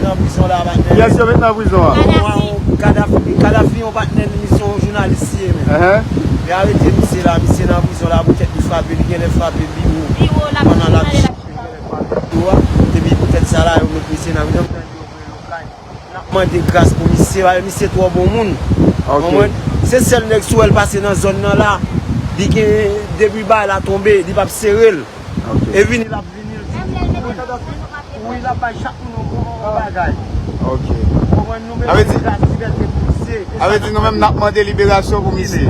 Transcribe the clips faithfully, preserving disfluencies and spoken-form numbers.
Nan prizon la, patnè. Kiyès yo met nan prizon an? Kadafi. Kadafi, yon patnè li, misye yon jounalis li ye, men. Yo arete misye la, misye nan prizon la, pou tèt li frape, li genlè frape pi wo. Pandan l ap chita, genlè frape pi wo a. Epi pou tèt sa la, yo met misye nan prizon, yo voye l okay. N ap mande gras pou misye, paske misye twò bon moun. Konprann? Se sèl nèg si w wè l pase nan zòn nan la, li gen, depi bagay la tonbe, li p ap sere l. E vini, l ap vini, l di, wi, l ap bay chak moun yon, yon bagay. Konprann? Nou mete gras, libète pou misye. Sa vle di nou menm n ap mande liberasyon pou misye.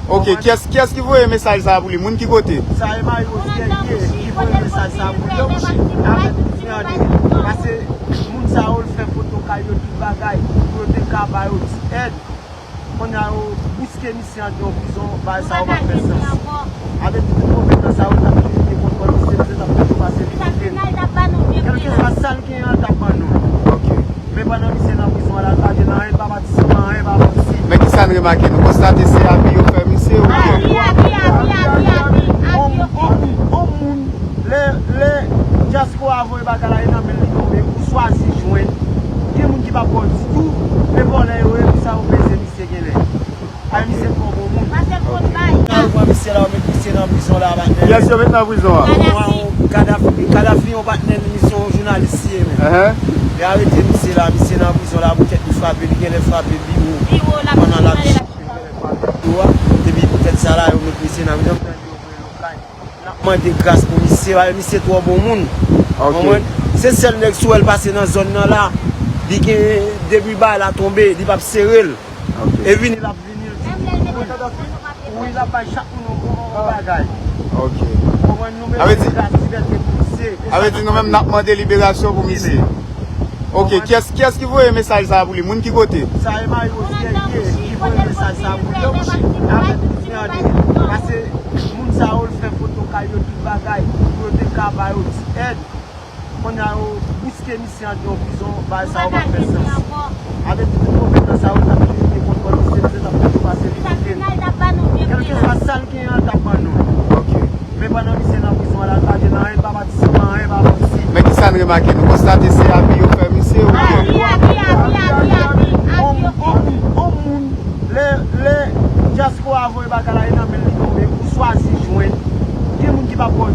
Ok, kiyès, kiyès ki voye mesaj sa a pou li? Moun ki kote? Sa e Mario Thierry ki voye mesaj sa a pou li. Yo mouche avèk misye an de. Pase moun sa yo, l fè foto kay yo, tout bagay, pou yo te ka ba yo ti èd. Kounye a, yo bouske misye antre yon prizon, bagay sa yo pa t fè sans. Avèk tout konpetans sa yo, l t ap toujou gen kontwòl misye, misye t ap toujou pase li kote l. Kèlkeswa sa l genyen an, l t ap ban nou l. Ok. Men pandan misye nan prizon an la, l pa jwenn anyen, l pa patisipe nan anyen, l pa patisipe. Men kisa n remake? Nou konstate se abi yo fè misye oubyen? Abi, abi, abi, abi, abi, abi yo fè. On moun, on moun, lè, lè dyaspora voye bagay la, e nan men l li tonbe, ou swazi jwenn. Gen moun ki p ap ba w ditou, men vòlè yo ye, pou sa yo peze misye genlè. Ay, misye twò bon moun. Yo pran misye la, yo met misye nan prizon la, patnè. Kiyès yo met nan prizon an? Kadafi. Kadafi, Kadafi, yon patnè li, misye yon jounalis li ye, men. Yo arete misye la, misye nan prizon la, pou tèt li frape, li genlè frape pi wo. Pandan l ap chita, genlè frape pi wo a. Epi pou tèt sa la, yo met misye nan prizon, yo voye l okay. N ap mande gras pou misye, paske misye twò bon moun. Konprann? Se sèl nèg si w wè l pase nan zòn nan la, li gen, depi bagay la tonbe, li p ap sere l. E vini, l ap vini, l di, wi, l ap bay chak moun yon, yon, yon bagay. Konprann? Nou mete gras, libète pou misye. Sa vle di nou menm n ap mande liberasyon pou misye. Ok, kiyès, kiyès ki voye mesaj sa a pou li? Moun ki kote? Sa e Mario Thierry ki voye mesaj sa a pou li. Yo mouche avèk misye an de. Pase moun sa yo, l fè foto kay yo, tout bagay, pou yo te ka ba yo ti èd. Kounye a, yo bouske misye antre yon prizon, bagay sa yo pa t fè sans. Avèk tout konpetans sa yo, l t ap toujou gen kontwòl misye, misye t ap toujou pase li kote l. Kèlkeswa sa l genyen an, l t ap ban nou l. Ok. Men pandan misye nan prizon an la, l pa jwenn anyen, l pa patisipe nan anyen, l pa patisipe. Men kisa n remake? Nou konstate se abi yo fè misye oubyen? Abi, abi, abi, abi, abi, abi yo fè. On moun, on moun, lè, lè dyaspora voye bagay la, e nan men l li tonbe, ou swazi jwenn. Gen moun ki p ap ba w